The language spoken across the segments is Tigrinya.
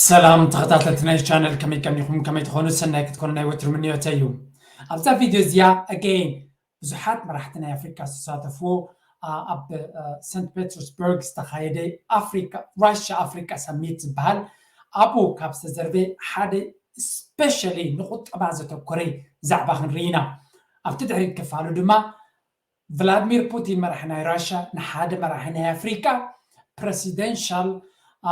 ሰላም ተኸታተልቲ ናይ ቻነል፣ ከመይ ቀኒኹም? ከመይ ትኾኑ? ሰናይ ክትኮኑ ናይ ወትሩ ምንዮተይ እዩ። ኣብዛ ቪድዮ እዚኣ ኣገይን ብዙሓት መራሕቲ ናይ ኣፍሪካ ዝተሳተፍዎ፣ ኣ፣ ኣብ፣ ኣ፣ ሰንት ፔተርስበርግ ዝተኻየደ ኣፍሪካ፣ ራሽያ ኣፍሪካ ሰሚት ዝበሃል፣ ኣብኡ ካብ ዝተዘርበ ሓደ ስፔሻሊ ንቁጠባ ዘተኮረ ዛዕባ ክንርኢ ኢና። ኣብቲ ድሕሪት ክፋሉ ድማ ቭላድሚር ፑቲን መራሒ ናይ ራሽያ ንሓደ መራሒ ናይ ኣፍሪካ ፕረሲደንሻል፣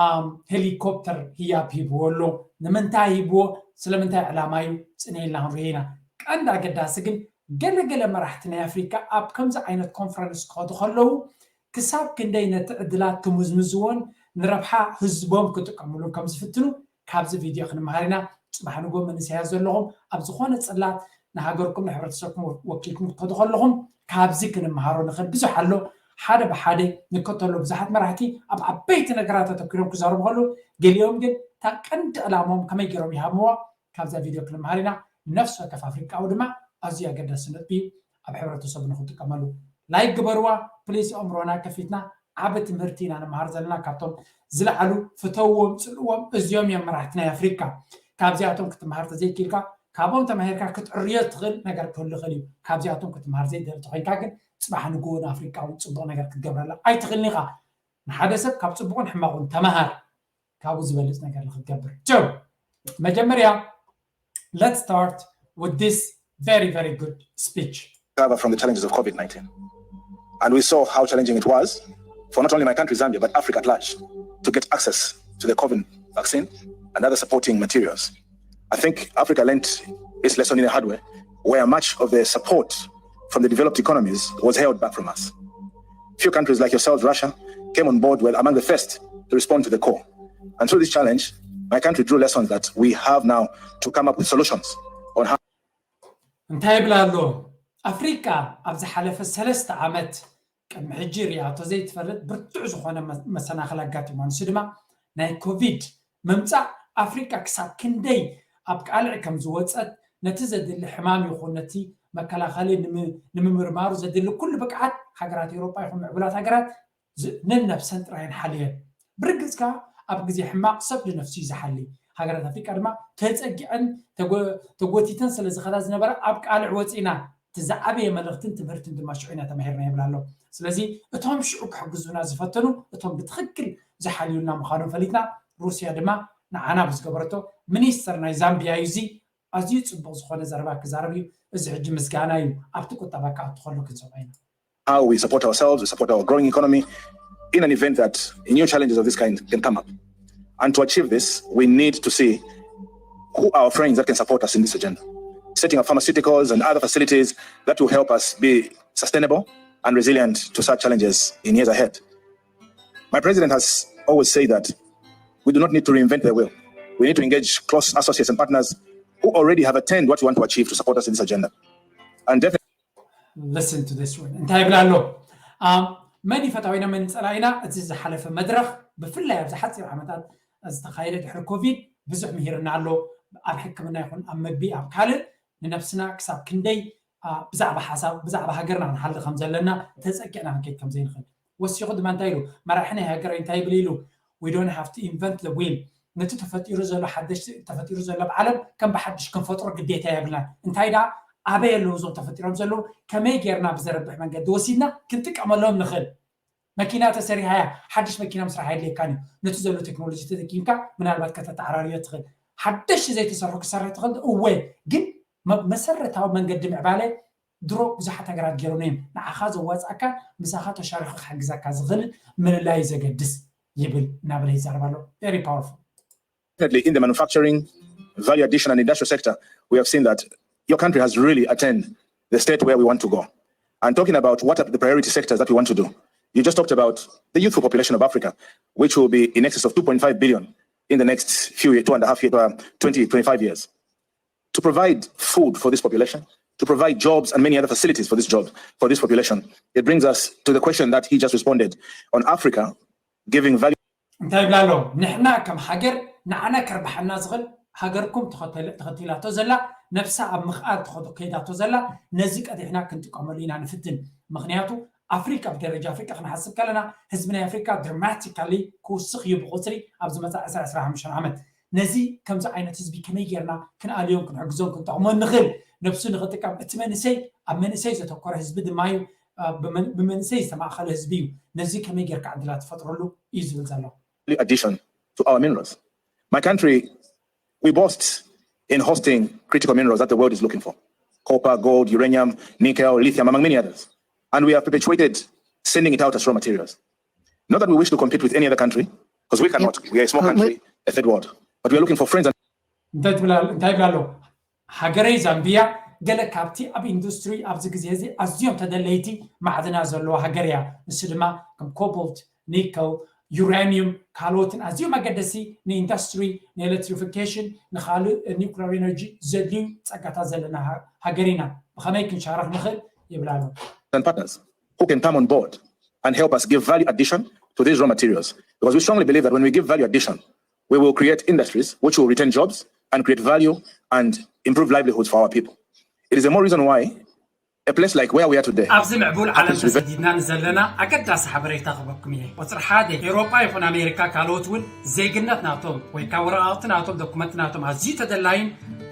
ኣም፣ ሄሊኮፕተር ህያብ ሂብዎ ኣሎ። ንምንታይ ሂብዎ? ስለምንታይ ዕላማ እዩ? ጽነ ኢልና ክንሪኦ ኢና። ቀንዲ ኣገዳሲ ግን ገለገለ መራሕቲ ናይ ኣፍሪካ ኣብ ከምዚ ዓይነት ኮንፈረንስ ክኸዱ ከለዉ ክሳብ ክንደይ ነቲ ዕድላት ክምዝምዝዎን ንረብሓ ህዝቦም ክጥቀምሉን ከም ዝፍትኑ ካብዚ ቪድዮ ክንመሃር ኢና። ጽባሕ ንግሆ መንእሰያት ዘለኹም ኣብ ዝኾነ ጽላት ንሃገርኩም ንሕብረተሰብኩም ወኪልኩም ክትከዱ ከለኹም ካብዚ ክንመሃሮ ንኽእል ብዙሕ ኣሎ። ሓደ ብሓደ ንከተሎ ብዙሓት መራሕቲ ኣብ ዓበይቲ ነገራት ኣተኪሮም ክዛረቡ ከለዉ፣ ገሊኦም ግን እታ ቀንዲ ዕላሞም ከመይ ገይሮም ይሃብዋ ካብዛ ቪድዮ ክንመሃር ኢና። ነፍሲ ወከፍ ኣፍሪቃዊ ድማ ኣዝዩ ኣገዳሲ ነጥቢ እዩ ኣብ ሕብረተሰቡ ንክጥቀመሉ። ላይክ ግበርዋ ፕሊስ፣ ኣእምሮና ከፊትና ዓቢ ትምህርቲ ኢና ንመሃር ዘለና ካብቶም ዝለዓሉ። ፍተውዎም፣ ጽልእዎም፣ እዚኦም እዮም መራሕቲ ናይ ኣፍሪካ። ካብዚኣቶም ክትመሃር ተዘይኪልካ ካብኦም ተማሂርካ ክትዕርዮ ትኽእል ነገር ክህሉ ይኽእል እዩ። ካብዚኣቶም ክትመሃር ዘይደሊ ተኮይንካ ግን ጽባሕ ንግሆ ንኣፍሪካ እውን ጽቡቕ ነገር ክትገብረላ ኣይትኽእልን ኢኻ። ንሓደ ሰብ ካብ ጽቡቕን ሕማቑን ተመሃር፣ ካብኡ ዝበልጽ ነገር ንክትገብር። So መጀመርያ let's start with this very very good speech. Recover from the challenges of COVID nineteen. And we saw how challenging it was for not only my country, Zambia, but Africa at large to get access to the COVID vaccine and other supporting materials. I think Africa learnt its lesson in a hard way, where much of the support from the developed economies was held back from us. Few countries like yourselves, Russia, came on board, were among the first to respond to the call. And through this challenge, my country drew lessons that we have now to come up with solutions on how እንታይ ይብል ኣሎ? ኣፍሪቃ ኣብ ዝሓለፈ ሰለስተ ዓመት ቅድሚ ሕጂ ሪኣቶ ዘይትፈልጥ ብርቱዕ ዝኾነ መ-፣ መሰናኽል ኣጋጢሞ። ንሱ ድማ ናይ ኮቪድ ምምፃእ ኣፍሪቃ ክሳብ ክንደይ ኣብ ቃልዕ ከም ዝወፀት፣ ነቲ ዘድሊ ሕማም ይኹን ነቲ መከላኸሊ ንም-፣ ንምምርማሩ ዘድሊ ኩሉ ብቅዓት ሃገራት ኤውሮጳ ይኹን ምዕቡላት ሃገራት ዝ-፣ ነን ነብሰን ጥራየን ሓልየን። ብርግጽ ከኣ ኣብ ግዜ ሕማቕ ሰብ ንነፍሱ እዩ ዝሓሊ። ሃገራት ኣፍሪቃ ድማ ተጸጊዐን ተጎ-፣ ተጎቲተን ስለ ዝኸዳ ዝነበራ ኣብ ቃልዕ ወጺእና። እቲ ዝዓበየ መልእኽትን ትምህርትን ድማ ሽዑ ኢና ተማሂርና ይብል ኣሎ። ስለዚ እቶም ሽዑ ክሕግዙና ዝፈተኑ እቶም ብትኽክል ዝሓልዩልና ምዃኖም ፈሊጥና። ሩስያ ድማ ንዓና ብዝገበረቶ፣ ሚኒስተር ናይ ዛምቢያ እዩ እዚ፣ ኣዝዩ ጽቡቕ ዝኾነ ዘረባ ክዛረብ እዩ። እዚ ሕጂ ምስጋና እዩ። ኣብቲ ቁጠባ ክኣቱ ከሎ ክንሰምዖ ኢና። how we support ourselves, we support our growing economy in an event that new challenges of this kind can come up. And to achieve this, we need to see who are our friends that can support us in this agenda, setting up pharmaceuticals and other facilities that will help us be sustainable and resilient to such challenges in years ahead. My president has always said that we do not need to reinvent the wheel. We need to engage close associates and partners who already have attained what we want to achieve to support us in this agenda. And definitely Listen to this one. እንታይ ይብል ኣሎ? ኣም፣ መን እዩ ፈታዊና መን ጸላኢና? እቲ ዝሓለፈ መድረኽ ብፍላይ ኣብዚ ሓጺር ዓመታት ዝተኻየደ ድሕሪ ኮቪድ ብዙሕ ምሂርና ኣሎ። ኣብ ሕክምና ይኹን ኣብ መግቢ ኣብ ካልእ ንነብስና ክሳብ ክንደይ፣ ኣ፣ ብዛዕባ ሓሳብ ብዛዕባ ሃገርና ክንሓሊ ከም ዘለና ተጸጊዕና ክንከይድ ከም ዘይንኽእል ወሲኹ ድማ እንታይ ኢሉ? መራሒ ናይ ሃገር እንታይ ይብል ኢሉ? We don't have to invent the wheel። ነቲ ተፈጢሩ ዘሎ ሓደሽ ተፈጢሩ ዘሎ ኣብ ዓለም ከም ብሓድሽ ክንፈጥሮ ግዴታ የብልናን። እንታይ ደኣ ኣበይ ኣለዉ እዞም ተፈጢሮም ዘለዉ? ከመይ ጌርና ብዘረብሕ መንገዲ ወሲድና ክንጥቀመሎም ንኽእል? መኪና ተሰሪሓ እያ፣ ሓድሽ መኪና ምስራሕ ኣየድልየካን እዩ። ነቲ ዘሎ ቴክኖሎጂ ተጠቂምካ ምናልባት ከተተዓራርዮ ትኽእል። ሓደሽ ዘይተሰርሑ ክሰርሕ ትኽእል እወ፣ ግን መ-፣ መሰረታዊ መንገዲ ምዕባለ ድሮ ብዙሓት ሃገራት ገይሮም እዮም። ንዓኻ ዘዋፅኣካ ምሳኻ ተሻሪኹ ክሕግዘካ ዝኽእል ምልላይ እዩ ዘገድስ ይብል እናበለ ይዛረብ ኣሎ። Very powerful። Definitely in the manufacturing, value addition, and industrial sector, we have seen that your country has really attained the state where we want to go. And talking about what are the priority sectors that we want to do, you just talked about the youthful population of Africa, which will be in excess of two point five billion in the next few years, two and a half years, uh, twenty, twenty-five years. To provide food for this population, to provide jobs and many other facilities for this job, for this population, it brings us to the question that he just responded on Africa giving value. እንታይ ይብላ ኣሎ? ንሕና ከም ሃገር ንዓና ከርብሓና ዝኽእል ሃገርኩም ተኸተል-፣ ተኸቲላቶ ዘላ ነብሳ ኣብ ምኽኣል ተኸ-፣ ከይዳቶ ዘላ ነዚ ቀዲሕና ክንጥቀመሉ ኢና ንፍትን። ምኽንያቱ ኣፍሪቃ ብደረጃ ኣፍሪቃ ክንሓስብ ከለና ህዝቢ ናይ ኣፍሪቃ ድራማቲካሊ ክውስኽ እዩ ብቁፅሪ ኣብ ዝመፅእ ዕስራ ዕስራ ሓሙሽተ ዓመት። ነዚ ከምዚ ዓይነት ህዝቢ ከመይ ጌርና ክንኣልዮን ክንሕግዞን ክንጠቕሞን ንኽእል? ነብሱ ንኽጥቀም። እቲ መንእሰይ ኣብ መንእሰይ ዘተኮረ ህዝቢ ድማ እዩ። ብመንእሰይ ዝተማእኸለ ህዝቢ እዩ። ነዚ ከመይ ጌርካ ዕድላት ትፈጥረሉ እዩ ዝብል ዘሎ። Addition to our minerals, my country, we boast in hosting critical minerals that the world is looking for: copper, gold, uranium, nickel, lithium, among many others. And we have perpetuated sending it out as raw materials. Not that we wish to compete with any other country, because we cannot. We are a small country, a third world. But we are looking for friends and እንታይ ይብላ ኣሎ? ሃገረይ ዛምቢያ ገለ ካብቲ ኣብ ኢንዱስትሪ ኣብዚ ግዜ እዚ ኣዝዮም ተደለይቲ ማዕድናት ዘለዋ ሃገር እያ። ንሱ ድማ ከም ኮቦልት፣ ኒከል፣ ዩራኒየም፣ ካልኦትን ኣዝዮም ኣገደሲ ንኢንዱስትሪ፣ ንኤሌክትሪፊኬሽን፣ ንኻልእ ኒኩለር ኤነርጂ ዘድልዩ ጸጋታት ዘለና ሃገር ኢና። ብኸመይ ክንሻረኽ ንኽእል ይብላ ኣሎ። Partners who can come on board and help us give value addition to these raw materials, because we strongly believe that when we give value addition, we will create industries which will retain jobs and create value and improve livelihoods for our people. It is the more reason why a place like where we are today. ኣብዚ ምዕቡል ዓለም ተሰዲድና ንዘለና ኣገዳሲ ሓበሬታ ክበኩም እየ። ቁፅሪ ሓደ፣ ኤውሮጳ ይኹን ኣሜሪካ ካልኦት እውን ዜግነት ናቶም ወይ ከዓ ወረቓቕቲ ናቶም፣ ዶኩመንት ናቶም ኣዝዩ ተደላይን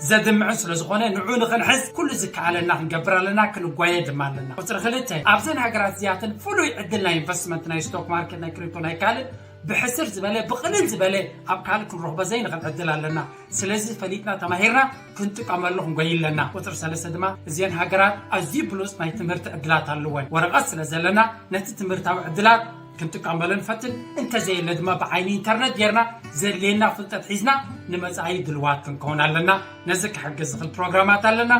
ዘድምዕን ስለ ዝኾነ ንዑ ንኽንሕዝ ኩሉ ዝከኣለና ክንገብር ኣለና፣ ክንጓየ ድማ ኣለና። ቁፅሪ ክልተ፣ ኣብዘን ሃገራት እዚኣተን ፍሉይ ዕድል ናይ ኢንቨስትመንት፣ ናይ ስቶክ ማርኬት፣ ናይ ክሪፕቶ፣ ናይ ካልእ ብሕስር ዝበለ ብቕልል ዝበለ ኣብ ካልእ ክንረኽቦ ዘይንኽእል ዕድል ኣለና። ስለዚ ፈሊጥና ተማሂርና ክንጥቀመሉ ክንጎይ ኣለና። ቁፅሪ ሰለስተ ድማ እዚአን ሃገራት ኣዝዩ ብሉፅ ናይ ትምህርቲ ዕድላት ኣለወን። ወረቐት ስለ ዘለና ነቲ ትምህርታዊ ዕድላት ክንጥቀመሉ ንፈትን፣ እንተዘየለ ድማ ብዓይኒ ኢንተርነት ጌርና ዘድልየና ፍልጠት ሒዝና ንመፃኢ ድልዋት ክንከውን ኣለና። ነዚ ክሕግዝ ዝኽእል ፕሮግራማት ኣለና፣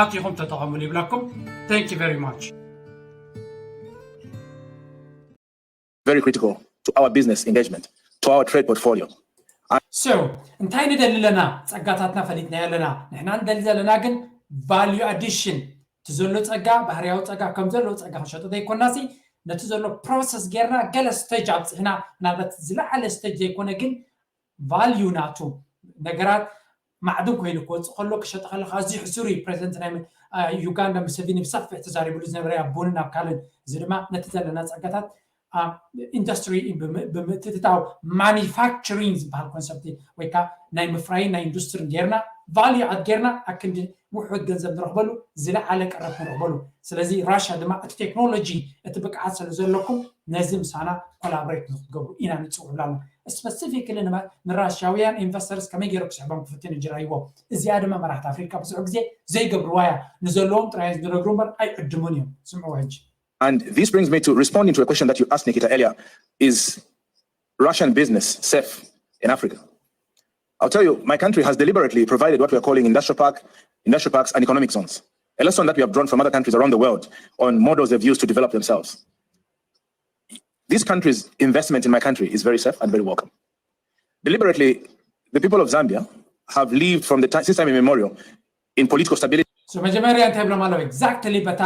ኣቲኹም ተጠቐሙሉ ይብለኩም። Thank you very much. Very critical to our business engagement, to our trade portfolio. So እንታይ ንደሊ ኣለና? ጸጋታትና ፈሊጥናዮ ኣለና። ንሕና ንደሊ ዘለና ግን value addition፣ እቲ ዘሎ ጸጋ፣ ባህርያዊ ጸጋ ከም ዘለዎ ጸጋ ክንሸጦ ዘይኮናሲ፣ ነቲ ዘሎ ፕሮሰስ ጌርና ገለ ስቴጅ ኣብፅሕና፣ ምናልባት ዝለዓለ ስቴጅ ዘይኮነ ግን ቫልዩ ናቱ ነገራት ማዕድን ኮይኑ ክወፅእ ከሎ ክሸጥ ከለካ ኣዝዩ ሕሱር እዩ። ፕሬዚደንት ናይ ዩጋንዳ ሙሴቪኒ ብሰፊሕ ተዛሪብሉ ዝነበረ ኣብ ቡንን ኣብ ካልእን። እዚ ድማ ነቲ ዘለና ፀጋታት ኣብ ኢንዱስትሪ ብምትእትታው ማኒፋክቸሪንግ ዝበሃል ኮንሰፕት ወይ ከዓ ናይ ምፍራይን ናይ ኢንዱስትሪን ጌርና ቫልዩ ኣድ ጌርና ኣክንዲ ውሑድ ገንዘብ ንረኽበሉ ዝለዓለ ቀረብ ንረኽበሉ። ስለዚ ራሽያ ድማ እቲ ቴክኖሎጂ እቲ ብቅዓት ስለ ዘለኩም ነዚ ምሳና ኮላቦሬት ንክትገብሩ ኢና ንፅውዕ ብላና። ስፐሲፊክሊ ንራሽያውያን ኢንቨስተርስ ከመይ ገይሩ ክስሕቦም ክፍትን ይጅራይዎ። እዚኣ ድማ መራሕቲ ኣፍሪካ ብዙሕ ግዜ ዘይገብርዋ እያ። ንዘለዎም ጥራይ ዝነግሩ እምበር ኣይዕድሙን እዮም። ስምዕዎ ሕጂ። And this brings me to responding to a question that you asked, Nikita, earlier. Is Russian business safe in Africa? I'll tell you, my country has deliberately provided what we are calling industrial park, industrial parks and economic zones. A lesson that we have drawn from other countries around the world on models they've used to develop themselves. This country's investment in my country is very safe and very welcome. Deliberately, the people of Zambia have lived from the time, since time immemorial, in political stability. መጀመርያ እንታይ ብሎም ኣለዉ? ኤግዛክትሊ በታ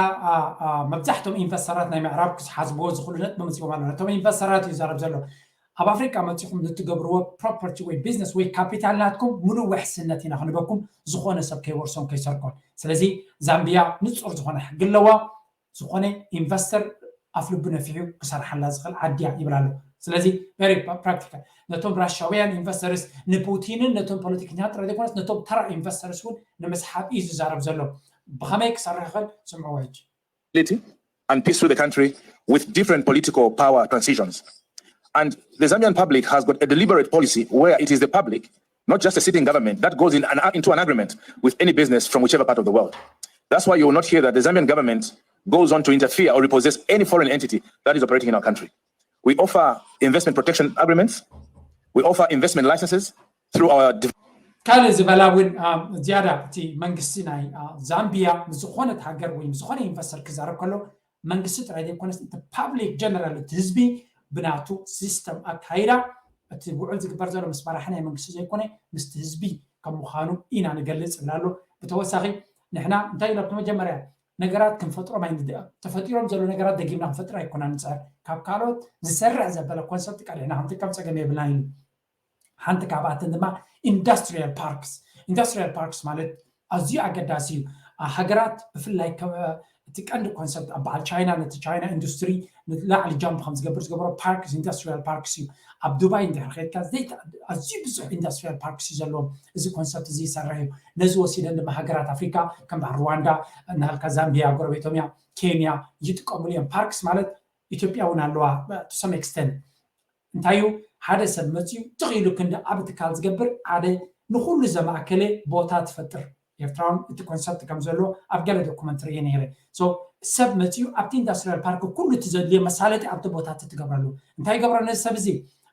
መብዛሕቶም ኢንቨስተራት ናይ ምዕራብ ክሓስብዎ ዝኽእሉ ነጥቢ መፂኦም ኣለዉ። ነቶም ኢንቨስተራት እዩ ዘረብ ዘሎ። ኣብ ኣፍሪካ መፂኹም ንትገብርዎ ፕሮፐርቲ ወይ ቢዝነስ ወይ ካፒታል ናትኩም ሙሉእ ውሕስነት ኢና ክንበኩም፣ ዝኾነ ሰብ ከይወርሶን ከይሰርቆን። ስለዚ ዛምቢያ ንፁር ዝኾነ ሕጊ ኣለዋ። ዝኾነ ኢንቨስተር ኣፍ ልቡ ነፊሑ ክሰርሓላ ዝኽእል ዓዲ እያ ይብል ኣሎ። ስለዚ ቨሪ ፕራክቲካል ነቶም ራሽያውያን ኢንቨስተርስ ንፑቲንን ነቶም ፖለቲከኛታት ጥራይ ዘይኮነስ ነቶም ተራ ኢንቨስተርስ እውን ንምስሓብ እዩ ዝዛረብ ዘሎ። ብኸመይ ክሰርሕ ይኽእል? ስምዕዎ ሕጂ። And peace through the country with different political power transitions. And the Zambian public has got a deliberate policy where it is the public, not just a sitting government, that goes in an, into an agreement with any business from whichever part of the world. That's why you will not hear that the Zambian government goes on to interfere or repossess any foreign entity that is operating in our country. We offer investment protection agreements. We offer investment licenses through our ካልእ ዝበላ እውን ዝያዳ እቲ መንግስቲ ናይ ዛምቢያ ምስ ዝኾነት ሃገር ወይ ምስ ዝኾነ ኢንቨስተር ክዛረብ ከሎ መንግስቲ ጥራይ ዘይኮነስ እቲ ፓብሊክ ጀነራል እቲ ህዝቢ ብናቱ ሲስተም ኣካይዳ እቲ ውዕል ዝግበር ዘሎ ምስ መራሒ ናይ መንግስቲ ዘይኮነ ምስቲ ህዝቢ ከም ምዃኑ ኢና ንገልፅ ይብል ኣሎ። ብተወሳኺ ንሕና እንታይ ኢሎ ኣብቲ መጀመርያ ነገራት ክንፈጥሮም ኣይንድኣ ተፈጢሮም ዘሎ ነገራት ደጊምና ክንፈጥር ኣይኮና ንፅዕር ካብ ካልኦት ዝሰርዕ ዘበለ ኮንሰፕት ቀዲሕና ክንጥቀም ፀገም የብልናን ኢሉ። ሓንቲ ካብኣተን ድማ ኢንዱስትሪያል ፓርክስ። ኢንዱስትሪያል ፓርክስ ማለት ኣዝዩ ኣገዳሲ እዩ። ሃገራት ብፍላይ እቲ ቀንዲ ኮንሰፕት ኣብ በዓል ቻይና ነቲ ቻይና ኢንዱስትሪ ንላዕሊ ጃምፕ ከም ዝገብር ዝገበሮ ፓርክስ ኢንዱስትሪያል ፓርክስ እዩ። ኣብ ዱባይ እንድሕር ከድካ ኣዝዩ ብዙሕ ኢንዱስትሪያል ፓርክስ እዩ ዘለዎም። እዚ ኮንሰፕት እዚ ይሰርሕ እዩ። ነዚ ወሲደን ድማ ሃገራት ኣፍሪካ ከም በዓል ሩዋንዳ እናሃልካ ዛምቢያ ጎረቤቶም እያ፣ ኬንያ ይጥቀሙሉ እዮም። ፓርክስ ማለት ኢትዮጵያ እውን ኣለዋ to some extent። እንታይ እዩ ሓደ ሰብ መፅዩ ትኽ ኢሉ ክንዲ ዓብ ትካል ዝገብር ሓደ ንኩሉ ዘማእከለ ቦታ ትፈጥር። ኤርትራውን እቲ ኮንሰፕት ከም ዘሎ ኣብ ገለ ዶኩመንት ርየ ነይረ። ሰብ መፅዩ ኣብቲ ኢንዱስትሪያል ፓርክ ኩሉ እቲ ዘድልዮ መሳለጢ ኣብቲ ቦታ እቲ ትገብረሉ። እንታይ ይገብሮ ነዚ ሰብ እዚ?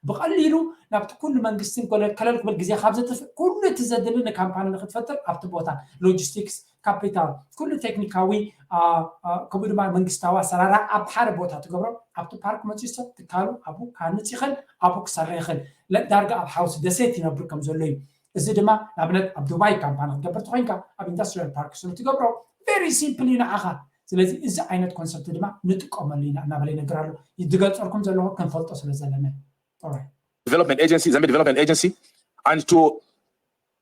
ብቐሊሉ ናብቲ ኩሉ መንግስትን ከለል ክብል ግዜ ካብ ዘጥፍእ ኩሉ እቲ ዘድሊ ንካምፓኒ ንክትፈጥር ኣብቲ ቦታ ሎጂስቲክስ ካፒታል ኩሉ ቴክኒካዊ ከምኡ ድማ መንግስታዊ ኣሰራርሓ ኣብ ሓደ ቦታ ትገብሮ። ኣብቲ ፓርክ መፅዩ ሰብ ትካሉ ኣብኡ ክሃንፅ ይኽእል፣ ኣብኡ ክሰርሕ ይኽእል። ዳርጋ ኣብ ሓውሲ ደሴት ይነብር ከም ዘሎ እዩ። እዚ ድማ ንኣብነት ኣብ ዱባይ ካምፓኒ ክትገብር ተኮይንካ ኣብ ኢንዱስትሪያል ፓርክ ስለ ትገብሮ ቨሪ ሲምፕል እዩ ንዓኻ። ስለዚ እዚ ዓይነት ኮንሰፕት ድማ ንጥቀመሉ ኢና እናበለ ይነግር ኣሎ። ዝገፀርኩም ዘለኹ ክንፈልጦ ስለ ዘለና። Development Agency, Zambia Development Agency, and to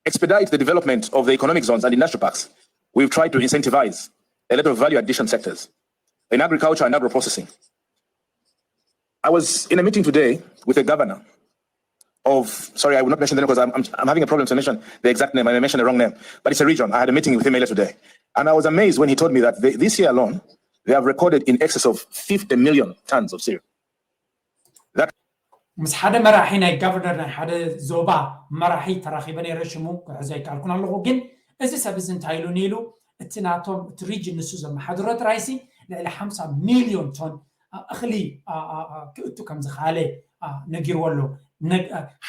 expedite the development of the economic zones and industrial parks, we've tried to incentivize a lot of value addition sectors in agriculture and agro-processing. I was in a meeting today with a governor of, sorry, I will not mention the name because I'm, I'm, I'm having a problem to mention the exact name. I may mention the wrong name, but it's a region. I had a meeting with him earlier today. And I was amazed when he told me that they, this year alone, they have recorded in excess of fifty million tons of cereal. ምስ ሓደ መራሒ ናይ ጋቨርነር ናይ ሓደ ዞባ መራሒ ተራኺበ ነይረ። ሽሙ ክሕዞ ኣይከኣልኩን ኣለኹ። ግን እዚ ሰብ እዚ እንታይ ኢሉኒ ኢሉ እቲ ናቶም እቲ ሪጅን ንሱ ዘመሓድሮ ጥራይሲ ልዕሊ ሓምሳ ሚልዮን ቶን እኽሊ ክእቱ ከም ዝኸኣለ ነጊርዎ ኣሎ።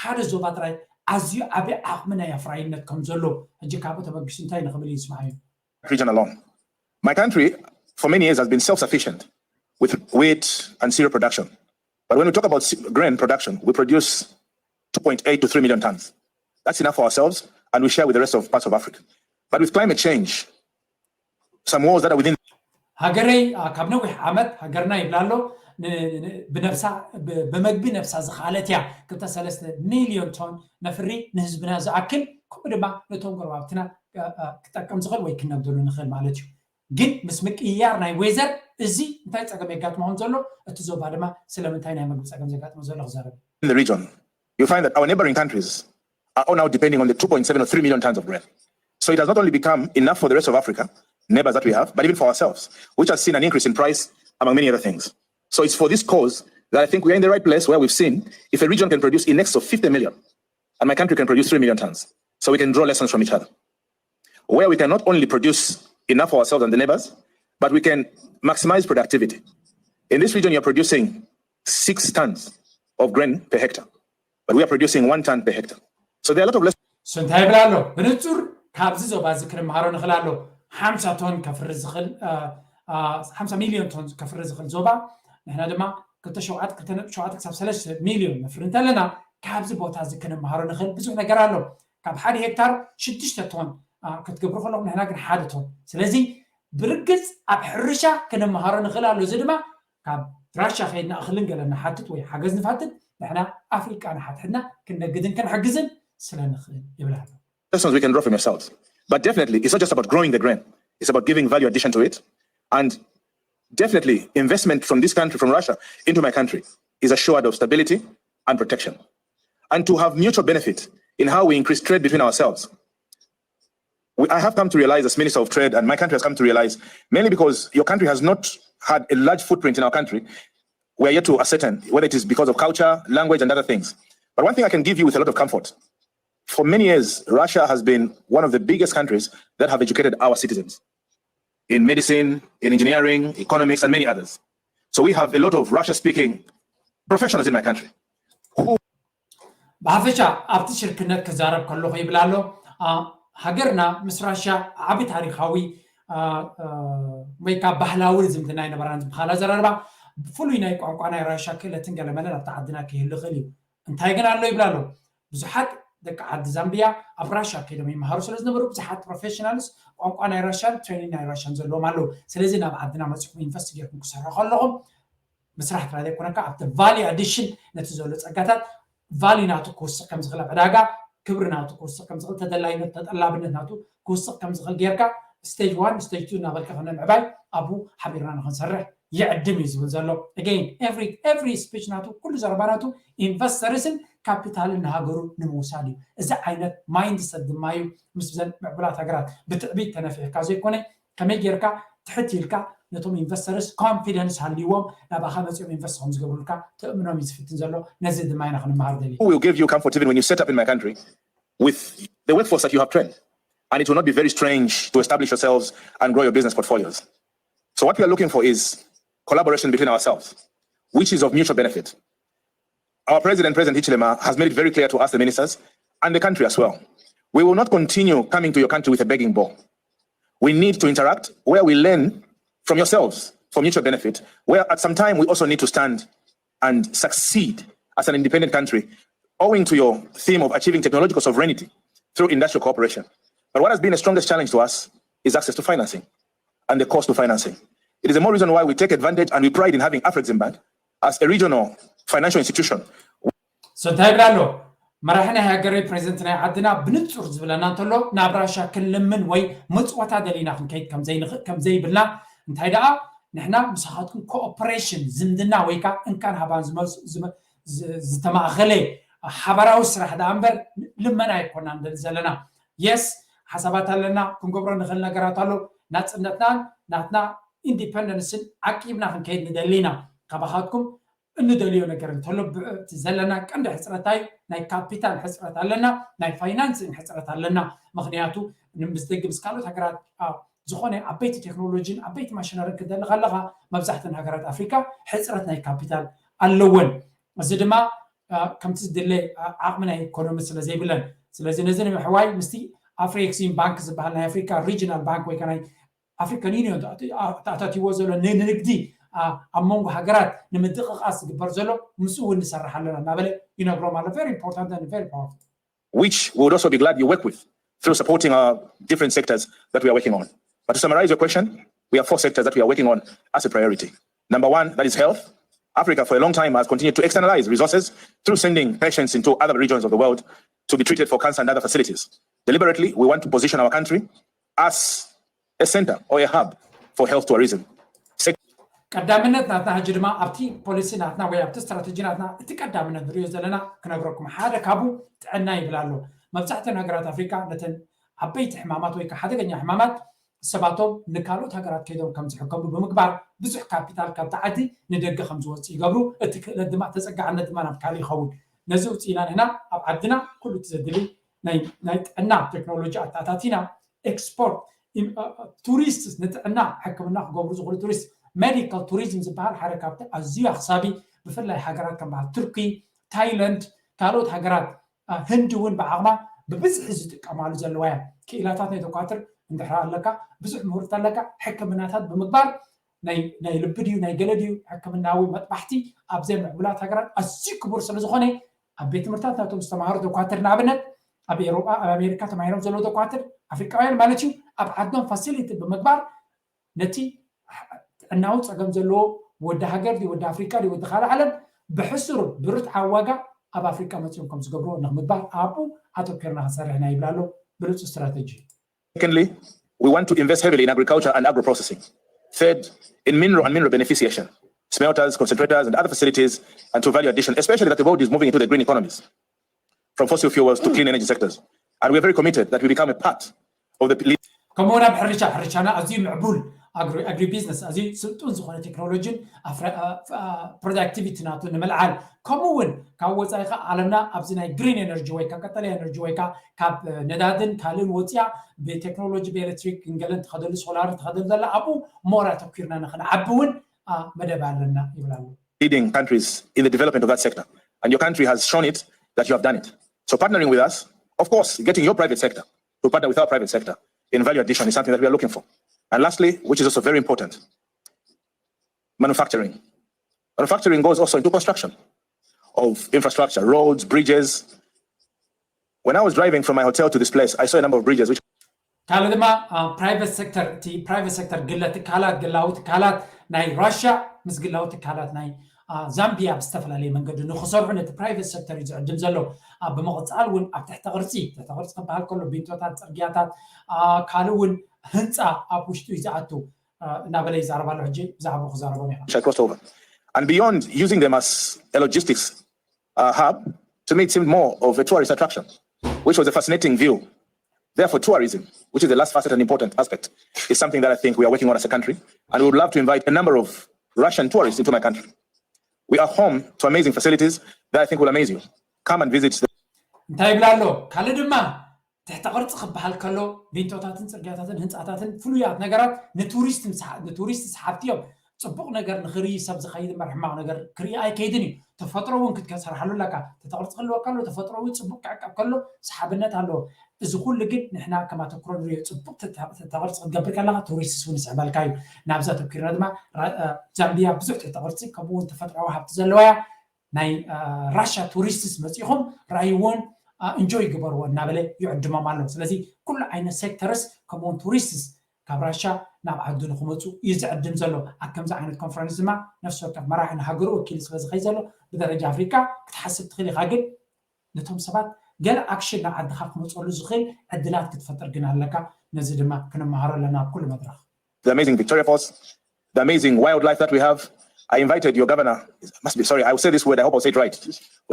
ሓደ ዞባ ጥራይ ኣዝዩ ዓብዪ ዓቕሚ ናይ ኣፍራይነት ከም ዘሎ ሕጂ ካብኡ ተበጊሱ እንታይ ንኽብል ይስማዕ እዩ። Region alone. My country, for many years, has been self-sufficient with wheat and cereal production. But when we talk about grain production, we produce two point eight to three million tons. That's enough for ourselves, and we share with the rest of parts of Africa. But with climate change, some wars that are within ሃገረይ ካብ ነዊሕ ዓመት ሃገርና ይብላ ኣሎ ብነብሳ ብመግቢ ነብሳ ዝኸኣለት እያ። ክልተ ሰለስተ ሚልዮን ቶን ነፍሪ ንህዝብና ዝኣክል ከምኡ ድማ ነቶም ጎረባብትና ክጠቅም ዝኽእል ወይ ክነብደሉ ንኽእል ማለት እዩ። ግን ምስ ምቅይያር ናይ ዌዘር እዚ እንታይ ፀገም የጋጥሞ ከም ዘሎ እቲ ዞባ ድማ ስለምንታይ ናይ መግቢ ፀገም ዘጋጥሞ ዘሎ ክዛረብ። In the region, you find that our neighboring countries are all now depending on the two point seven or three million tons of grain. So it has not only become enough for the rest of Africa, neighbors that we have, but even for ourselves, which has seen an increase in price, among many other things. So it's for this cause that I think we are in the right place where we've seen if a region can produce in excess of fifty million, and my country can produce three million tons. So we can draw lessons from each other, where we can not only produce enough for ourselves and the neighbors, but we can maximize productivity. In this region, you're producing six tons of grain per hectare, but we are producing one ton per hectare. So there are a lot of lessons. So እንታይ ይብል ኣሎ? ብንጹር ካብዚ ዞባ እዚ ክንምሃሮ ንኽእል ኣሎ። ሓምሳ ቶን ከፍሪ ዝኽእል ሓምሳ ሚልዮን ቶን ከፍሪ ዝኽእል ዞባ ንሕና ድማ ክልተ ሸውዓተ ክልተ ነጥቢ ሸውዓተ ክሳብ ሰለስተ ሚልዮን ነፍሪ እንተለና ካብዚ ቦታ እዚ ክንምሃሮ ንኽእል ብዙሕ ነገር ኣሎ። ካብ ሓደ ሄክታር ሽዱሽተ ቶን ክትገብሩ ከለኹም ንሕና ግን ሓደ ቶን። ስለዚ ብርግጽ ኣብ ሕርሻ ክንምሃሮ ንኽእል ኣሎ። እዚ ድማ ካብ ራሻ ከይድና እኽልን ገለ ንሓትት ወይ ሓገዝ ንፋትት ንሕና ኣፍሪቃ ንሓትሕድና ክንነግድን ክንሕግዝን ስለ ንኽእል ይብል ኣሎ። Lessons we can draw from yourselves. But definitely, it's not just about growing the grain. It's about giving value addition to it. And definitely, investment from this country, from Russia, into my country is assured of stability and protection. And to have mutual benefit in how we increase trade between ourselves. We, I have come to realize, as Minister of Trade, and my country has come to realize, mainly because your country has not had a large footprint in our country, we are yet to ascertain whether it is because of culture, language, and other things. But one thing I can give you with a lot of comfort, for many years, Russia has been one of the biggest countries that have educated our citizens in medicine, in engineering, economics, and many others. So we have a lot of Russia-speaking professionals in my country who ብሓፈሻ ኣብቲ ሽርክነት ክዛረብ ከለኹ ይብል ኣሎ። ሃገርና ምስ ራሽያ ዓቢ ታሪኻዊ ወይ ካብ ባህላዊ ዝምድና ይነበራን ዝበሃል ኣዘራርባ ብፍሉይ ናይ ቋንቋ ናይ ራሽያ ክእለትን ገለመለን ኣብቲ ዓድና ክህሉ ይኽእል እዩ። እንታይ ግን ኣሎ ይብል ኣሎ። ብዙሓት ደቂ ዓዲ ዛምቢያ ኣብ ራሽያ ከይዶም ይመሃሩ ስለ ዝነበሩ ብዙሓት ፕሮፌሽናልስ ቋንቋ ናይ ራሽያን ትሬኒንግ ናይ ራሽያን ዘለዎም ኣለዉ። ስለዚ ናብ ዓድና መፂኹም ኢንቨስት ጌርኩም ክሰርሑ ከለኹም ምስራሕ ጥራይ ዘይኮነካ ኣብቲ ቫልዩ ኣዲሽን ነቲ ዘሎ ፀጋታት ቫልዩ ናቱ ክውስኽ ከም ዝኽእል ኣብ ዕዳጋ ክብሪ ናቱ ክውስኽ ከም ዝኽእል ተደላይነት ተጠላብነት ናቱ ክውስኽ ከም ዝኽእል ጌርካ stage one stage two እናበልካ ከነምዕባይ ኣብኡ ሓቢርና ንክንሰርሕ ይዕድም እዩ ዝብል ዘሎ። Again, every speech ናቱ፣ ኩሉ ዘረባ ናቱ ኢንቨስተርስን ካፒታልን ንሃገሩ ንምውሳድ እዩ። እዚ ዓይነት ማይንድሰት ድማ እዩ ምስ ዘን ምዕቡላት ሃገራት ብትዕቢት ተነፊሕካ ዘይኮነ፣ ከመይ ጌርካ ትሕት ኢልካ ነቶም ኢንቨስተርስ ኮንፊደንስ ሃልይዎም ናባኻ መፅኦም ኢንቨስት ከም ዝገብሩልካ ተእምኖም እዩ ዝፍትን ዘሎ። ነዚ ድማ ኢና ክንመሃር ደሊ። Who will give you comfort even when you set up in my country with the workforce that you have trained? And it will not be very strange to establish yourselves and grow your business portfolios. So what we are looking for is collaboration between ourselves, which is of mutual benefit. Our president, President Hichilema, has made it very clear to us, the ministers, and the country as well. We will not continue coming to your country with a begging bowl. We need to interact where we learn from yourselves for mutual benefit, where at some time we also need to stand and succeed as an independent country, owing to your theme of achieving technological sovereignty through industrial cooperation. But what has been the strongest challenge to us is access to financing and the cost of financing. It is the more reason why we take advantage and we pride in having AfrEximBank as a regional financial institution. So እንታይ ይብል ኣሎ? መራሒ ናይ ሃገረይ፣ ፕሬዚደንት ናይ ዓድና ብንጹር ዝብለና እንተሎ፣ ናብ ራሻ ክንልምን ወይ ምጽወታ ደሊና ክንከይድ ከም ዘይንኽእል ከም ዘይብልና፣ እንታይ ደኣ ንሕና ምሳኻትኩም ኮኦፕሬሽን፣ ዝምድና ወይ ከዓ እንካን ሃባን ዝመልሱ ዝተማእኸለ ሓባራዊ ስራሕ ደኣ እምበር ልመና ኣይኮና ንደሊ ዘለና። የስ፣ ሓሳባት ኣለና፣ ክንገብሮ ንኽእል ነገራት ኣሎ። ናፅነትናን ናትና ኢንዲፐንደንስን ዓቂብና ክንከይድ ንደሊ ኢና። ካባኻትኩም እንደልዮ ነገር እንተሎ፣ እቲ ዘለና ቀንዲ ሕፅረታይ ናይ ካፒታል ሕፅረት ኣለና፣ ናይ ፋይናንሲን ሕፅረት ኣለና። ምክንያቱ ምስ ደገ ምስ ካልኦት ሃገራት ዝኾነ ዓበይቲ ቴክኖሎጂን ዓበይቲ ማሽነርን ክደሊ ከለካ፣ መብዛሕተን ሃገራት ኣፍሪካ ሕፅረት ናይ ካፒታል ኣለወን። እዚ ድማ ከምቲ ዝድለ ዓቕሚ ናይ ኢኮኖሚ ስለ ዘይብለን። ስለዚ ነዚ ንምሕዋይ ምስቲ ኣፍሪኤክሲም ባንክ ዝበሃል ናይ ኣፍሪካ ሪጅናል ባንክ ወይ ናይ ኣፍሪካን ዩኒዮን ተኣታትይዎ ዘሎ ንንግዲ ኣብ መንጎ ሃገራት ንምድቕቓስ ዝግበር ዘሎ ምስኡ እውን ንሰርሕ ኣለና እናበለ ይነግሮም ኣሎ። Very important and very powerful. Which we would also be glad you work with through supporting our different sectors that we are working on. But to summarize your question, we have four sectors that we are working on as a priority. Number one, that is health. Africa for a long time has continued to externalize resources through sending patients into other regions of the world to be treated for cancer and other facilities. Deliberately, we want to position our country as a center or a hub for health tourism. ቀዳምነት ናትና ሕጂ ድማ ኣብቲ ፖሊሲ ናትና ወይ ኣብቲ ስትራተጂ ናትና እቲ ቀዳምነት ንሪኦ ዘለና ክነግረኩም፣ ሓደ ካብኡ ጥዕና ይብል ኣሎ። መብዛሕተን ሃገራት ኣፍሪካ ነተን ዓበይቲ ሕማማት ወይ ከዓ ሓደገኛ ሕማማት ሰባቶም ንካልኦት ሃገራት ከይዶም ከም ዝሕከሙ ብምግባር ብዙሕ ካፒታል ካብቲ ዓዲ ንደገ ከም ዝወፅእ ይገብሩ። እቲ ክእለት ድማ ተፀጋዕነት ድማ ናብ ካልእ ይኸውን። ነዚ ውፅኢና ንሕና ኣብ ዓድና ኩሉ እቲ ዘድሊ ናይ ጥዕና ቴክኖሎጂ ኣተኣታቲና ኤክስፖርት ቱሪስት ንጥዕና ሕክምና ክገብሩ ዝኽእሉ ቱሪስት ሜዲካል ቱሪዝም ዝበሃል ሓደ ካብቲ ኣዝዩ ኣኽሳቢ ብፍላይ ሃገራት ከም በዓል ቱርኪ፣ ታይላንድ፣ ካልኦት ሃገራት ህንዲ እውን ብዓቕማ ብብዝሒ ዝጥቀማሉ ዘለዋ እያ። ክኢላታት ናይ ዶኳትር እንድሕር ኣለካ ብዙሕ ምህርቲ ኣለካ ሕክምናታት ብምግባር ናይ ልቢ ድዩ ናይ ገለ ድዩ ሕክምናዊ መጥባሕቲ ኣብዘይ ምዕቡላት ሃገራት ኣዝዩ ክቡር ስለ ዝኾነ ኣብ ቤት ትምህርታት ናቶም ዝተማሃሩ ዶኳትር ንኣብነት ኣብ ኤሮጳ ኣብ ኣሜሪካ ተማሂሮም ዘለዉ ዶኳትር ኣፍሪቃውያን ማለት እዩ ኣብ ዓዶም ፋሲሊቲ ብምግባር ነቲ ጥዕናዊ ፀገም ዘለዎ ወዲ ሃገር ድዩ ወዲ ኣፍሪቃ ድዩ ወዲ ካልእ ዓለም ብሕሱር ብርትዓዊ ዋጋ ኣብ ኣፍሪቃ መፂኦም ከም ዝገብርዎ ንክምግባር ኣብኡ ኣተኪርና ክንሰርሕ ኢና ይብል ኣሎ። ብሉፅ ስትራተጂ። Secondly, we want to invest heavily in agriculture and agro-processing. Third, in mineral and mineral beneficiation, smelters, concentrators, and other facilities, and to value addition, especially that the world is moving into the green economies, from fossil fuels to clean energy sectors. And we're very committed that we become a part of the ከምኡ እውን ኣብ ሕርሻ ሕርሻና ኣዝዩ ምዕቡል ኣግሪ ቢዝነስ ኣዝዩ ስልጡን ዝኾነ ቴክኖሎጂን ፕሮዳክቲቪቲ ናቱ ንምልዓል ከምኡ እውን ካብ ወፃኢ ከዓ ዓለምና ኣብዚ ናይ ግሪን ኤነርጂ ወይ ካብ ቀጠልያ ኤነርጂ ወይ ከዓ ካብ ነዳድን ካልእን ወፂኣ ብቴክኖሎጂ ብኤሌክትሪክ ግንገለን ትኸደሉ ሶላርን ትኸደሉ ዘላ ኣብኡ ሞር ኣተኪርና ንክንዓቢ እውን መደብ ኣለና ይብል ኣሎ። Leading countries in the development of that sector. And your country has shown it that you have done it. So partnering with us, of course, getting your private sector to partner with our private sector in value addition is something that we are looking for. And lastly, which is also very important, manufacturing. Manufacturing goes also into construction of infrastructure, roads, bridges. When I was driving from my hotel to this place, I saw a number of bridges which ካልእ ድማ ፕራይቨት ሴክተር እቲ ፕራይቨት ሴክተር ግለ ትካላት ግላዊ ትካላት ናይ ራሽያ ምስ ግላዊ ትካላት ናይ ዛምቢያ ብዝተፈላለየ መንገዲ ንክሰርሑ ነቲ ፕራይቨት ሴክተር እዩ ዝዕድም ዘሎ። ብምቕፃል እውን ኣብ ትሕተ ቅርፂ ትሕተ ቅርፂ ክበሃል ከሎ ቢንቶታት ፅርግያታት ካልእ እውን ህንፃ ኣብ ውሽጡ እዩ ዝኣቱ እናበለ ይዛረብ ኣሎ። ሕጂ ብዛዕባኡ ክዛረቦም ኢና። Crossed over. And beyond using them as a logistics uh, hub, to me it seemed more of a tourist attraction, which was a fascinating view. Therefore, tourism, which is the last facet and important aspect, is something that I think we are working on as a country. And we would love to invite a number of Russian tourists into my country. We are home to amazing facilities that I think will amaze you. Come and visit. እንታይ ይብላ ኣሎ? ካልእ ድማ ትሕተ ቅርፂ ክበሃል ከሎ ቪንቶታትን ፅርግያታትን ህንፃታትን ፍሉያት ነገራት ንቱሪስት ሰሓብቲ እዮም። ፅቡቕ ነገር ንክርኢ ሰብ ዝኸይድ እምበር ሕማቕ ነገር ክርኢ ኣይከይድን እዩ። ተፈጥሮ እውን ክትሰርሓሉ ኣለካ። ትሕተ ቅርፂ ክህልወካ ኣሎ፣ ተፈጥሮ እውን ፅቡቕ ክዕቀብ ከሎ ሰሓብነት ኣለዎ። እዚ ኩሉ ግን ንሕና ከም ኣተኩሮ ንሪኦ። ፅቡቕ ትሕተ ቅርፂ ክትገብር ከለካ ቱሪስት እውን ይስዕበልካ እዩ። ናብዛ ተብኪርና ድማ ዛምቢያ ብዙሕ ትሕተ ቅርፂ ከምኡ እውን ተፈጥራዊ ሃብቲ ዘለዋ እያ። ናይ ራሻ ቱሪስትስ መፂኹም ርኣይዎን ኢንጆይ ግበርዎ እናበለ ይዕድሞም ኣሎ። ስለዚ ኩሉ ዓይነት ሴክተርስ ከምኡውን ቱሪስትስ ካብ ራሻ ናብ ዓዱ ንክመፁ እዩ ዝዕድም ዘሎ። ኣብ ከምዚ ዓይነት ኮንፈረንስ ድማ ነፍሲ ወከፍ መራሒ ንሃገሩ ወኪሉ ስለ ዝኸይ ዘሎ ብደረጃ ኣፍሪካ ክትሓስብ ትኽእል ኢኻ። ግን ነቶም ሰባት ገለ ኣክሽን ናብ ዓድኻ ክመፀሉ ዝኽእል ዕድላት ክትፈጥር ግን ኣለካ። ነዚ ድማ ክንመሃሮ ኣለና ኣብ ኩሉ መድረኽ። The amazing Victoria Falls, the amazing wildlife that we have. I invited your governor, must be, sorry, I will say this word, I hope I'll say it right.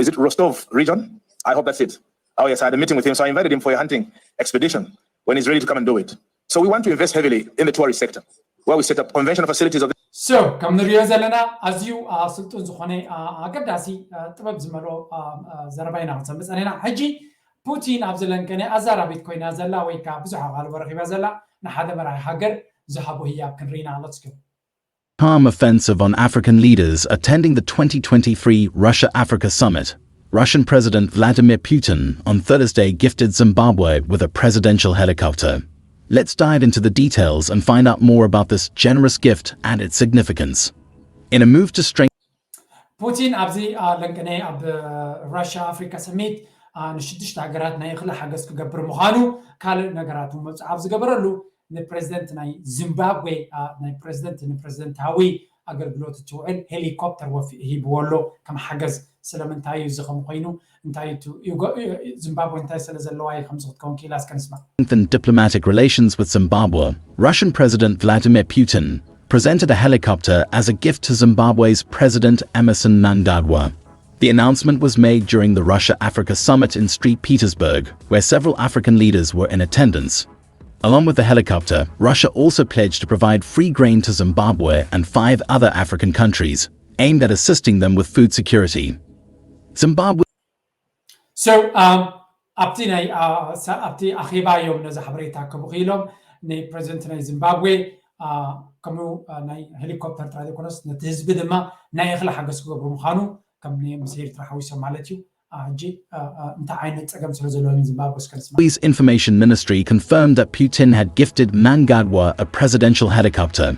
Is it Rostov region? I hope that's it. Oh, yes, I had a meeting with him, so I invited him for a hunting expedition when he's ready to come and do it. So we want to invest heavily in the tourist sector, where we set up conventional facilities of So ከም ንሪኦ ዘለና ኣዝዩ ስልጡን ዝኾነ ኣገዳሲ ጥበብ ዝመልኦ ዘረባ ኢና ክንሰምዕ ጸኒሕና። ሕጂ ፑቲን ኣብዚ ለንቀነ ኣዛራቢት ኮይና ዘላ ወይ ከዓ ብዙሕ ኣቓልቦ ረኺባ ዘላ ንሓደ መራሒ ሃገር ዝሃቦ ህያብ ክንርኢና። Let's go. Calm offensive on African leaders attending the twenty twenty-three Russia-Africa Summit. Russian President Vladimir Putin on Thursday gifted Zimbabwe with a presidential helicopter. Let's dive into the details and find out more about this generous gift and its significance. In a move to strengthen ፑቲን ኣብዚ ለንቅነ ኣብ ራሽያ ኣፍሪካ ሰሚት ንሽዱሽተ ሃገራት ናይ እኽሊ ሓገዝ ክገብር ምዃኑ ካልእ ነገራት መብፅዓ ኣብ ዝገበረሉ ንፕሬዚደንት ናይ ዚምባብዌ ናይ ፕሬዚደንት ንፕሬዚደንታዊ ኣገልግሎት እትውዕል ሄሊኮፕተር ወፊ ሂብዎ ኣሎ ከም ሓገዝ። ስለምንታይ እዩ እዚ ከም ኮይኑ እንታይ ዚምባብዌ እንታይ ስለ ዘለዋ እዩ ከምዚ ክትከውን ክኢላ እስከ ንስማ። Strengthen diplomatic relations with Zimbabwe. Russian President Vladimir Putin presented a helicopter as a gift to Zimbabwe's President Emmerson Mnangagwa. The announcement was made during the Russia-Africa Summit in St. Petersburg, where several African leaders were in attendance. Along with the helicopter, Russia also pledged to provide free grain to Zimbabwe and five other African countries, aimed at assisting them with food security. Zimbabwe So ኣብቲ ናይ ኣብቲ ኣኼባ እዮም ነዚ ሓበሬታ ክህቡ ክኢሎም። ንፕሬዚደንት ናይ ዚምባብዌ ከምኡ ናይ ሄሊኮፕተር ጥራይ ዘይኮነስ ነቲ ህዝቢ ድማ ናይ እኽሊ ሓገዝ ክገብሩ ምዃኑ ከም ምስ ኤርትራ ሓዊሶም ማለት እዩ። ሕጂ እንታይ ዓይነት ፀገም ስለ ዘለዎም ዚምባብዌ እስከ ንስማ። Zimbabwe's information ministry confirmed that Putin had gifted Mnangagwa a presidential helicopter.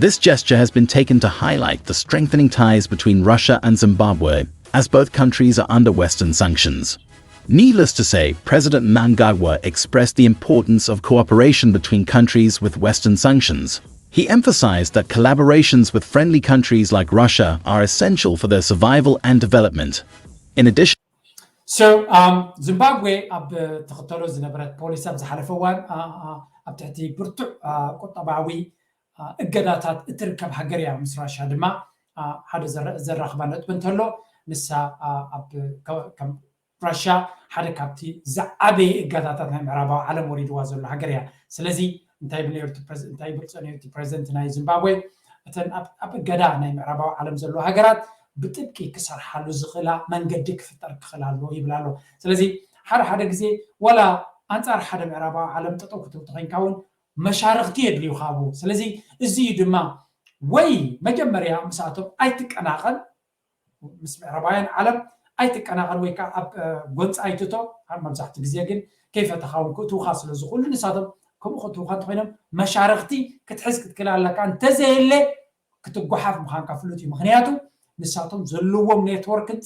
This gesture has been taken to highlight the strengthening ties between Russia and Zimbabwe, as both countries are under Western sanctions. Needless to say, President Mnangagwa expressed the importance of cooperation between countries with Western sanctions. He emphasized that collaborations with friendly countries like Russia are essential for their survival and development. In addition, So ዚምባብዌ ኣብ ትኽተሎ ዝነበረት ፖሊሲ ኣብ ዝሓለፈ እዋን ኣብ ትሕቲ ብርቱዕ ቁጠባዊ እገዳታት እትርከብ ሃገር እያ። ምስ ራሽያ ድማ ሓደ ዘራኽባ ነጥቢ እንተሎ ንሳ ኣብ ራሽያ ሓደ ካብቲ ዝዓበየ እገዳታት ናይ ምዕራባዊ ዓለም ወሪድዋ ዘሎ ሃገር እያ። ስለዚ እንታይ ይብል ነሩ እንታይ ይብል ጸኒሑ እቲ ፕሬዚደንት ናይ ዚምባብዌ እተን ኣብ እገዳ ናይ ምዕራባዊ ዓለም ዘለዋ ሃገራት ብጥብቂ ክሰርሓሉ ዝኽእላ መንገዲ ክፍጠር ክኽእል ኣለዎ ይብል ኣሎ። ስለዚ ሓደ ሓደ ግዜ ዋላ ኣንጻር ሓደ ምዕራባዊ ዓለም ጠጠው ክትብል ተኮይንካ እውን መሻርኽቲ የድልዩኻ ኣብኡ። ስለዚ እዚ እዩ ድማ ወይ መጀመርያ ምስኣቶም ኣይትቀናቐን ምስ ምዕራባውያን ዓለም ኣይትቀናቐን ወይ ከዓ ኣብ ጎንፂ ኣይትቶ። መብዛሕትኡ ግዜ ግን ከይፈተኻ እውን ክእትውኻ ስለ ዝኽእሉ ንሳቶም ከምኡ ክእትውኻ እንተኮይኖም መሻርኽቲ ክትሕዝ ክትክእል ኣለካ። እንተዘየለ ክትጓሓፍ ምዃንካ ፍሉጥ እዩ። ምክንያቱ ንሳቶም ዘለዎም ኔትወርክን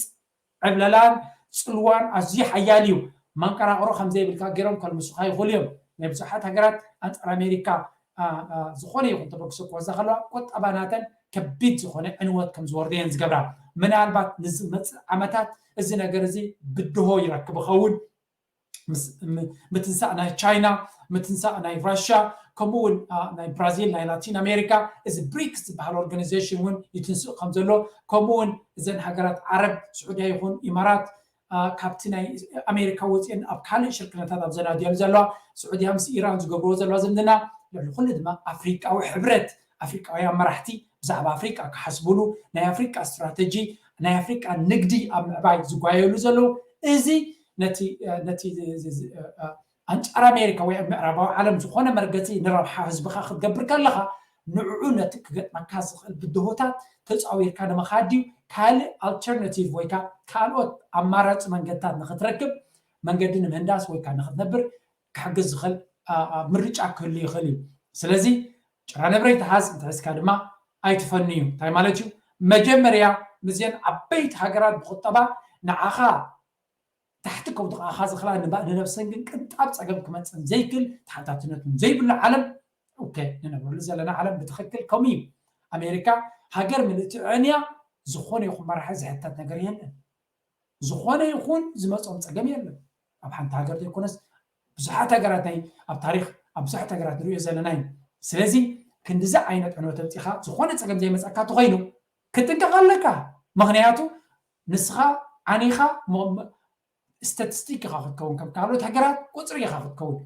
ዕብለላን ፅልዋን ኣዝዩ ሓያል እዩ። መንቀራቕሮ ከምዘይብልካ ገይሮም ከልምሱኻ ይኽእሉ እዮም። ናይ ብዙሓት ሃገራት ኣንፃር ኣሜሪካ ዝኾነ ይኹን ተበግሶ ክወዛ ከለዋ ቁጠባ ናተን ከቢድ ዝኾነ ዕንወት ከም ዝወርዶ እየን ዝገብራ። ምናልባት ንዝመፅእ ዓመታት እዚ ነገር እዚ ብድሆ ይረክብ ይኸውን። ምስ- ም- ምትንሳእ ናይ ቻይና፣ ምትንሳእ ናይ ራሽያ፣ ከምኡ እውን አ፣ ናይ ብራዚል፣ ናይ ላቲን ኣሜሪካ፣ እዚ ብሪክስ ዝበሃል ኦርጋናይዜሽን እውን ይትንስእ ከም ዘሎ፣ ከምኡ እውን እዘን ሃገራት ዓረብ፣ ስዑድያ ይኹን ኢማራት፣ አ፣ ካብቲ ናይ ኣሜሪካ ወፂአን ኣብ ካልእ ሽርክነታት ኣብ ዘናድያሉ ዘለዋ፣ ስዑድያ ምስ ኢራን ዝገብርዎ ዘለዋ ዝምድና፣ ልዕሊ ኩሉ ድማ ኣፍሪቃዊ ሕብረት፣ ኣፍሪቃውያን መራሕቲ ብዛዕባ ኣፍሪቃ ክሓስብሉ፣ ናይ ኣፍሪቃ ስትራተጂ፣ ናይ ኣፍሪቃ ንግዲ ኣብ ምዕባይ ዝጓየሉ ዘለዉ፣ እዚ ነቲ ነቲ ኣንጻር ኣሜሪካ ወይ ኣብ ምዕራባዊ ዓለም ዝኾነ መርገፂ ንረብሓ ህዝብኻ ክትገብር ከለኻ፣ ንዕኡ ነቲ ክገጥመካ ዝኽእል ብድሆታት ተፃዊርካ ንምኻድ ድዩ፣ ካልእ ኣልተርናቲቭ ወይ ከዓ ካልኦት ኣማራፂ መንገድታት ንክትረክብ፣ መንገዲ ንምህንዳስ ወይ ከዓ ንክትነብር ክሕግዝ ዝኽእል ምርጫ ክህሉ ይኽእል እዩ። ስለዚ ጭራ ነብረይ ተሓዝ፣ እንተሒዝካ ድማ ኣይትፈንዩ። እንታይ ማለት እዩ? መጀመርያ ምስዘን ዓበይቲ ሃገራት ብቁጠባ ንዓኻ ታሕቲ ከውድቓኻ ዝኽላ ንነብሰን ግን ቅንጣብ ፀገም ክመፅን ዘይክል ተሓታትነት ዘይብሉ ዓለም፣ ኦኬ፣ ንነብረሉ ዘለና ዓለም ብትኽክል ከምኡ እዩ። ኣሜሪካ ሃገር ምልእቲ ዕንያ ዝኾነ ይኹን መራሒ ዝሕተት ነገር የለን። ዝኾነ ይኹን ዝመፆም ፀገም የለን። ኣብ ሓንቲ ሃገር ዘይኮነስ ብዙሓት ሃገራት ናይ ኣብ ታሪክ ኣብ ብዙሓት ሃገራት ንሪኦ ዘለና እዩ። ስለዚ ክንዲዚ ዓይነት ዕንወት ኣምፂኻ ዝኾነ ፀገም ዘይመፀካ ተኮይኑ ክትጥንቀቕ ኣለካ። ምክንያቱ ንስኻ ዓኒኻ ስታቲስቲክ ኢኻ ክትከውን፣ ከም ካልኦት ሃገራት ቁፅሪ ኢኻ ክትከውን።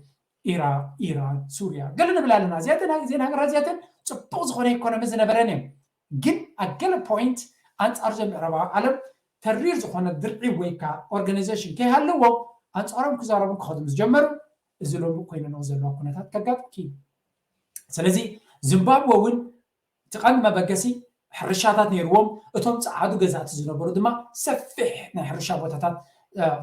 ኢራቅ፣ ኢራን፣ ሱርያ ገለ ንብል ኣለና። እዚኣተን እዚን ሃገራት እዚኣተን ፅቡቅ ዝኾነ ኢኮኖሚ ዝነበረን እዮም። ግን ኣብ ገለ ፖይንት ኣንፃር ዘምዕራባዊ ዓለም ተሪር ዝኾነ ድርዒ ወይ ከዓ ኦርጋናይዜሽን ከይሃለዎም ኣንፃሮም ክዛረቡ ክኸዱ ምስ ጀመሩ፣ እዚ ሎሚ ኮይነንኦ ዘለዋ ኩነታት ከጋጥምኪ እዩ። ስለዚ ዚምባብወ እውን እቲ ቀንዲ መበገሲ ሕርሻታት ነይርዎም። እቶም ፀዓዱ ገዛእቲ ዝነበሩ ድማ ሰፊሕ ናይ ሕርሻ ቦታታት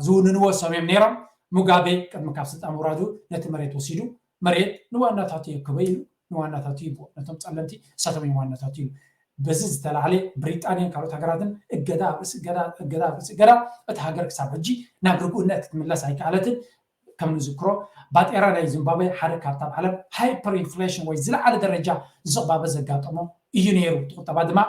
ዝውንንዎ ሰብዮም ነይሮም። ሙጋቤ ቅድሚ ካብ ስልጣን ምውራዱ ነቲ መሬት ወሲዱ፣ መሬት ንዋናታቱ የክበ ኢሉ ንዋናታቱ ይቦ ነቶም ፀለምቲ እሳቶም እዮም ዋናታቱ ኢሉ። በዚ ዝተላዕለ ብሪጣንያን ካልኦት ሃገራትን እገዳ ኣብ ርእሲ እገዳ እገዳ ኣብ ርእሲ እገዳ፣ እቲ ሃገር ክሳብ ሕጂ ናብ ርግኡነት ክትምለስ ኣይከኣለትን። ከም ንዝክሮ ባጤራ ናይ ዚምባብዌ ሓደ ካብታ ኣብ ዓለም ሃይፐር ኢንፍሌሽን ወይ ዝለዓለ ደረጃ ዝቕባበ ዘጋጠሞ እዩ ነይሩ። እቲ ቁጠባ ድማ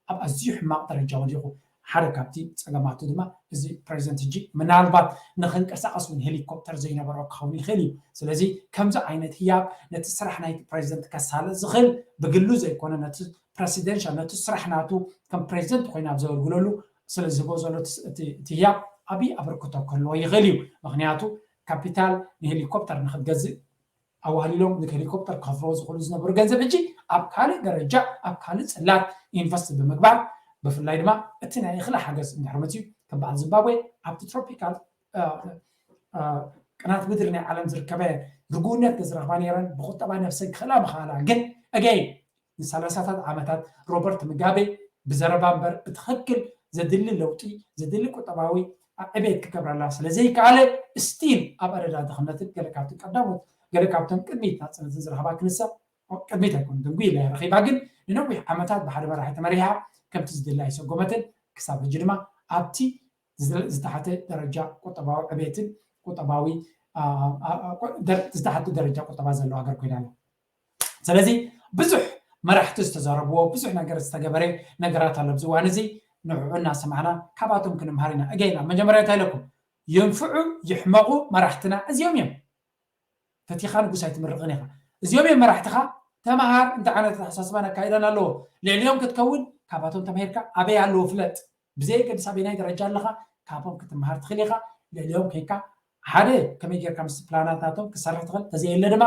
ኣብ ኣዝዩ ሕማቕ ደረጃ ወዲቑ። ሓደ ካብቲ ፀገማቱ ድማ እዚ ፕሬዚደንት ሕጂ ምናልባት ንክንቀሳቀስ እውን ሄሊኮፕተር ዘይነበሮ ክኸውን ይኽእል እዩ። ስለዚ ከምዚ ዓይነት ህያብ ነቲ ስራሕ ናይቲ ፕሬዚደንት ከሳልጥ ዝኽእል ብግሉ ዘይኮነ ነቲ ፕረሲደንሻል ነቲ ስራሕ ናቱ ከም ፕሬዚደንት ኮይኑ ኣብ ዘገልግለሉ ስለ ዝህቦ ዘሎ እቲ ህያብ ዓብዪ ኣበርክቶ ክህልዎ ይኽእል እዩ። ምክንያቱ ካፒታል ንሄሊኮፕተር ንክትገዝእ ኣዋህሊሎም ንሄሊኮፕተር ክኸፍልዎ ዝኽእሉ ዝነበሩ ገንዘብ ሕጂ ኣብ ካልእ ደረጃ ኣብ ካልእ ፅላት ኢንቨስት ብምግባር ብፍላይ ድማ እቲ ናይ እኽሊ ሓገዝ እንድሕር መፅዩ ከም በዓል ዚምባብዌ ኣብቲ ትሮፒካል ቅናት ምድሪ ናይ ዓለም ዝርከበ ርጉእነት ዝረኽባ ነይረን ብቁጠባ ነብሰን ክኽእላ ምኽኣላ ግን ኣገይ ንሰላሳታት ዓመታት ሮበርት ምጋቤ ብዘረባ እምበር ብትኽክል ዘድሊ ለውጢ ዘድሊ ቁጠባዊ ዕቤት ክገብረላ ስለ ዘይከኣለ ስቲል ኣብ ኣደዳ ድኽነትን ገለ ካብቲ ቀዳሞት ገለ ካብቶም ቅድሚት ናፅነትን ዝረኸባ ክንሰ ቅድሚት ኣይኮን ደንጉ ኢላ ረኺባ ግን ንነዊሕ ዓመታት ብሓደ መራሒ ተመሪሓ ከምቲ ዝድለ ኣይሰጎመትን ክሳብ ሕጂ ድማ ኣብቲ ዝተሓተ ደረጃ ቁጠባዊ ዕቤትን ቁጠባዊ ዝተሓተ ደረጃ ቁጠባ ዘለዎ ሃገር ኮይና ኣላ። ስለዚ ብዙሕ መራሕቲ ዝተዛረብዎ ብዙሕ ነገር ዝተገበረ ነገራት ኣሎ ኣብዚ እዋን እዚ ንዕዑ እናሰማዕና ካባቶም ክንምሃር ኢና። እገይና መጀመርያ እንታይ ኢለኩም ይንፍዑ ይሕመቑ መራሕትና እዚኦም እዮም። ፈቲኻ ንጉስ ኣይትምርቕን ኢኻ። እዚኦም እዮም መራሕትኻ። ተምሃር እንታይ ዓይነት ኣተሓሳስባን ኣካይዳን ኣለዎ ልዕሊኦም ክትከውን ካባቶም ተምሂርካ ኣበይ ኣለዎ ፍለጥ። ብዘየገድስ ኣበይናይ ደረጃ ኣለኻ ካብኦም ክትምሃር ትኽእል ኢኻ። ልዕሊኦም ኮይንካ ሓደ ከመይ ጌርካ ምስ ፕላናት ናቶም ክትሰርሕ ትኽእል ተዘየለ ድማ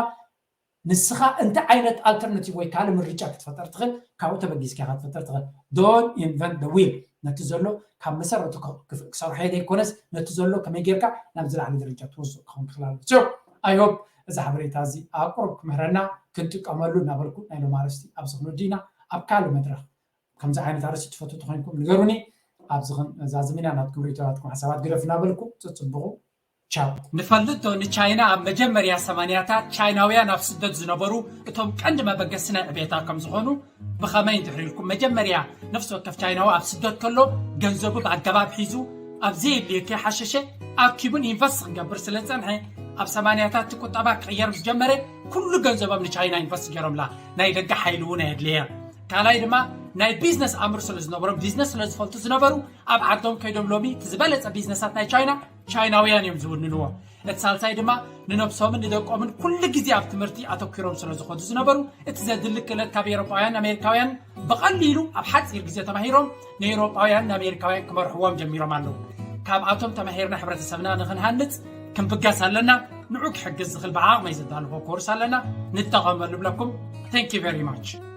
ንስኻ እንታይ ዓይነት ኣልተርናቲቭ ወይ ካልእ ምርጫ ክትፈጠር ትኽእል ካብኡ ተበጊስካ ኢኻ ክትፈጠር ትኽእል። Don't invent the wheel። ነቲ ዘሎ ካብ መሰረቱ ክሰርሖ ዘይኮነስ ነቲ ዘሎ ከመይ ጌርካ ናብ ዝለዓለ ደረጃ ትወስዶ ክኸውን ክኽእል ኣለዎ። So I hope እዚ ሓበሬታ እዚ ኣብ ቁሩብ ክምህረና ክንጥቀመሉ እናበልኩ ናይ ሎም ኣርእስቲ ኣብዚ ክንወዲ ኢና። ኣብ ካልእ መድረኽ ከምዚ ዓይነት ኣርእስቲ ትፈትዉ ተኾይንኩም ንገሩኒ። ኣብዚ ክንዛዝም ኢና። ናትኩም ርእይቶታትኩም ሓሳባት ግደፉ እናበልኩ ጽጽብቑ ቻው። ንፈልጥ ዶ ንቻይና ኣብ መጀመርያ ሰማንያታት ቻይናውያን ኣብ ስደት ዝነበሩ እቶም ቀንዲ መበገሲ ናይ ዕቤታ ከም ዝኾኑ? ብኸመይ እንድሕር ኢልኩም መጀመርያ ነፍሲ ወከፍ ቻይናዊ ኣብ ስደት ከሎ ገንዘቡ ብኣገባብ ሒዙ ኣብ ዘየድልዮ ከይሓሸሸ ኣኪቡን ኢንቨስት ክገብር ስለ ዝጸንሐ ኣብ ሰማንያታት እቲ ቁጠባ ክቕየር ምስ ጀመረ ኩሉ ገንዘቦም ንቻይና ኢንቨስት ገይሮምላ ናይ ደገ ሓይሊ እውን ኣየድልየ ካልኣይ ድማ ናይ ቢዝነስ ኣምር ስለ ዝነበሮም ቢዝነስ ስለ ዝፈልጡ ዝነበሩ ኣብ ዓዶም ከይዶም ሎሚ እቲ ዝበለፀ ቢዝነሳት ናይ ቻይና ቻይናውያን እዮም ዝውንንዎ ነቲ ሳልሳይ ድማ ንነብሶምን ንደቆምን ኩሉ ግዜ ኣብ ትምህርቲ ኣተኲሮም ስለ ዝኾዱ ዝነበሩ፣ እቲ ዘድሊ ክእለት ካብ ኤውሮጳውያን ኣሜሪካውያን ብቐሊሉ ኣብ ሓጺር ግዜ ተማሂሮም ንኤውሮጳውያን ንኣሜሪካውያን ክመርሕዎም ጀሚሮም ኣለዉ። ካብኣቶም ተማሂርና ሕብረተሰብና ንኽንሃንጽ ክንብገስ ኣለና። ንዑ ክሕግዝ ዝኽእል ብዓቕመይ ዘዳለኹ ኮርስ ኣለና፣ ንጠቐመሉ እብለኩም። Thank you very much።